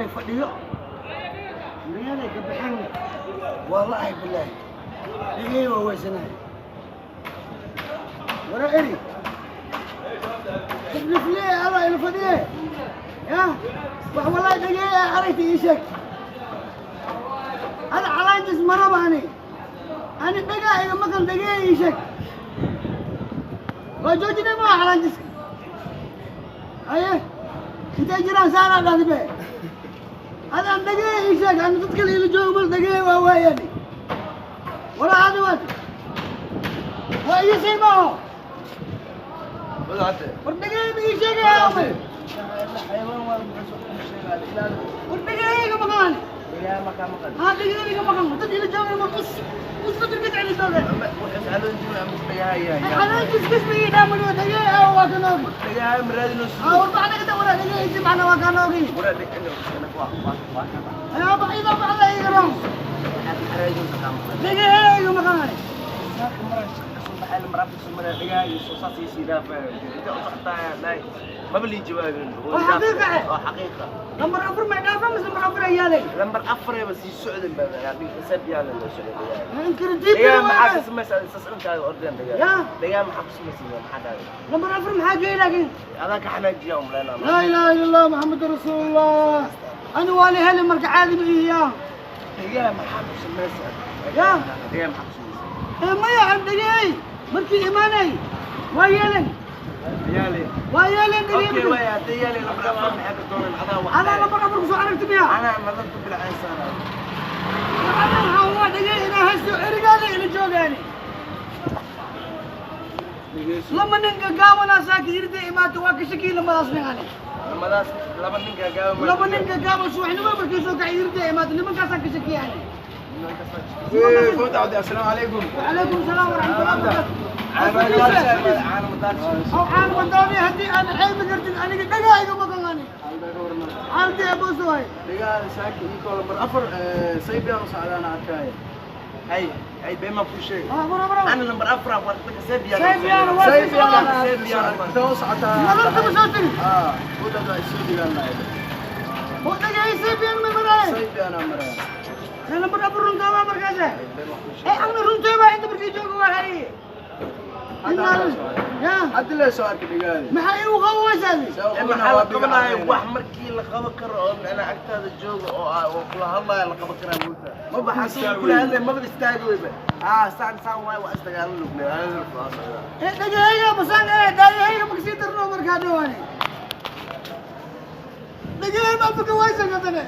Meelay fadhiyo, meelay ka baxeen waa la ahay. Bilaahi, dhegey waa weysanahay. Wara eri ifliflee ala ila fadhiye ya wax. Wallahi, dhegey aragta ii sheeg. Hada calaanjis maraba ani. Ani dhagaa iga maqan. Dhegey ii sheeg. Waa joojinay maa calaanjiska? Haye, intay jiraan saanaa dhahdi be. Hadaan dhegey ii sheeg. Ani dad kale ila joogo mal dhegey waa waayani. Walaa hadi waat waa ii sii maaho. War, dhegey ma ii sheegaya amay? War, dhegey iga maqan. Haa, dhegey iga maqan. Dad ila jooga ma us us badirka ila jooga. Calaanjis kisma ii dhaamano. Dhegey ah waa ka noogi. Haa, war bacda kada. Wara dhegey isi macna waa ka noogi. Yaa bacida bacda iga roon. Dhegey iga maqan. Maba lii jawaabin. Waa xaqiiqa eh. Waa xaqiiqa. Lambar 4 may dhaafa mise lambar 4 ayaa lay? Lambar 4 ba sii socdan ba xisaab yaala loo socday. Inkirdiib. Dhagaa maxaa ka samaysaa? Saas dhankaaga ordeen dhagaa. Ya. Dhagaa maxaa ku samaysaa? Maxaa dhahday? Lambar 4 maxaa geey laakiin? Adaa ka xanaajiya umleynaa. Laa ilaaha illa Allah, Maxamed rasuulullah. Ani waa la heli marka caadi ma ihiya. Dhagaa maxaa ku samaysaa? Ya. Dhagaa maxaa ku samaysaa? Ee maya, aan dhegey markii imaanay waa yeelen. Yaale. Waa yeelen dhegey. Okay, waay haddii yaale lambar 4 maxaa ka doonan adaa wax? Adaa lambar 4 kusoo aragti miya? Anaa madadku bilcaysaana. Ana waxaa waa dhegey inaa haysto erigaada ila joogaani. Lama nin gaagaabanaa saaka irida imaata, waa ka shakii lamadaas nin ani. Lamadaas laba nin gaagaaban. Laba nin gaagaaban subaxnimo markii soo kacay irida imaata, nimankaasaan ka shakiyani. السلام عليكم. وعليكم السلام ورحمة الله وبركاته. أو عaan wadaani haddii aan ceebi kartid, aniga dhagaa iga maqan. Ani xaaladii aboosohay. Dhigaa saaki inkoo lambar 4 saybiyaan u socdaan arkaayo. Hay hay, been ma ku sheeg. Mara mara. Ana lambar 4 war dadka Serbia. Serbia, waa Saybiyaan. Serbia. Intee u socotaa? Nalalka ma soo tiri? Ah, wadada ay soo digaan lahayd. Oo dhagay Serbian ma maraay? Saybiyaanaa maraya. Lambar 4 runtoobaa markaase. Ee agna runtoobaa inta markii jooga waa haye. Ya. Hadda lee soo arkay dhigaadi. Maxaa igu qabanaysaa? Maxaa la qabanaya? Wax markii la qaban karo oo macnaa agtaada jooga oo ah oo kula hadlaya la qaban karaa moogta. Ma baxaa sida kula hadlaya maba istaagi weyba. Ah, saan saan waay, waa isdagaalan lugne. Ee dhagahayga masaan ee dhaagahayga makasii darno markaa dhawaani. Dhagahay ma faka waysan kadane.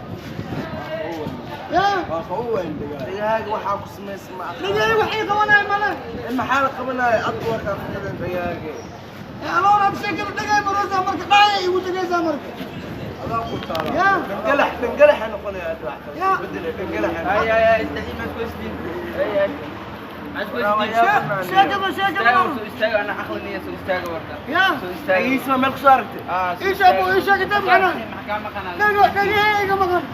Ya. Waa qaboweyn dhigaadi. Dhagahaaga waxaa ku samaysan ma aqaan. Dhagahay waxay qabanaya male. Maxaa la qabanaya? Adku waa kaa fakadan dhagahaaga. Ee aloon ab sheekada dhagahay maroosa marka dhacaya igu tagaysaa marka. Adaa ku taala. Ya. Dhangalax dhangalax noqonaya hadda wax kale. Ya. Bedel dhangalax. Ay, ay, ay, istaaji, ma isku istiin. Ay, ay. Ma isku istiin. Sheekada sheekada. Istaaga, soo istaaga, ana aqliniya soo istaaga warta. Ya. Soo istaaga. Dhagihiisa ma meel kusoo aragtay? Ah, soo Ii sheeg istaaga. ii sheeg inta macna. Maxaa kaa maqan? Dhaga dhagahayga maqan.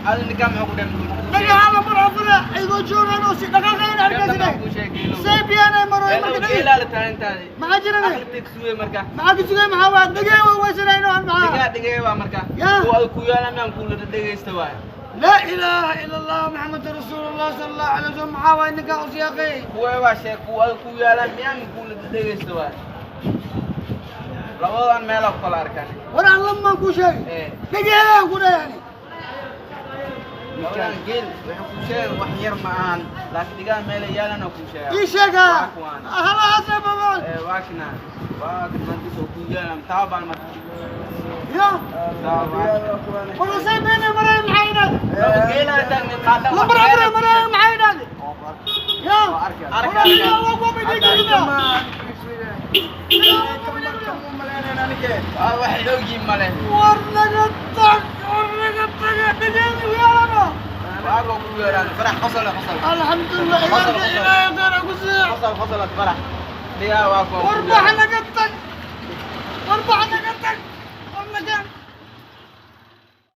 Adi ninkaa muxuu ku dhan? Dhagaha lambar 4 igoo joogaan oo si dhaqaaqayn arkaysa. Kuu sheegay. Sebiyan ay maro marka dhagay. Ilaali talintaadi. Maxaa jira? Aqli suwe marka. Maxaa ku sugay? Maxaa waa dhagay waa waysanayno aan maxaa? Dhigaa dhigay waa marka. Ya. Kuwa ku yaala miyaan kula dhageysta waay. لا إله إلا الله محمد رسول الله صلى الله عليه وسلم. maxaa waay ninkaa u siyaaqay? Kuwa waa sheeg kuwa ku yaala miyaan kula dhageysta waay. Labadan meel oo kala arkaan. War aan lamaan kuu sheegay. Eh. Dhagahayaan ku dhahay. Labadan geel waxay ku sheegay wax yar ma ahan, laakiin dhigaa meel yaalan oo ku sheegay. Ii sheega. Waa kuwaan. Halahaas babaan. Eh, waa kina. Waa kan soo ku yaalan taabaan marka. Ya. Taabaan. War say been maray maxay idhaahday? Laba geel aa taagneed qaata. Lambar 4 maray maxay idhaahday? Ya. Arka. War Waa wax ogyihiin male. War naga tag, war naga tag, dhagahayga yeelano. Waa ku yeelan farax qosol qosol. Alxamdulilah, ilaahay ilaahay khayr ha ku siiyo. Qosol qosol farax. Dhigaa waa ku. War bax naga tag, war bax naga.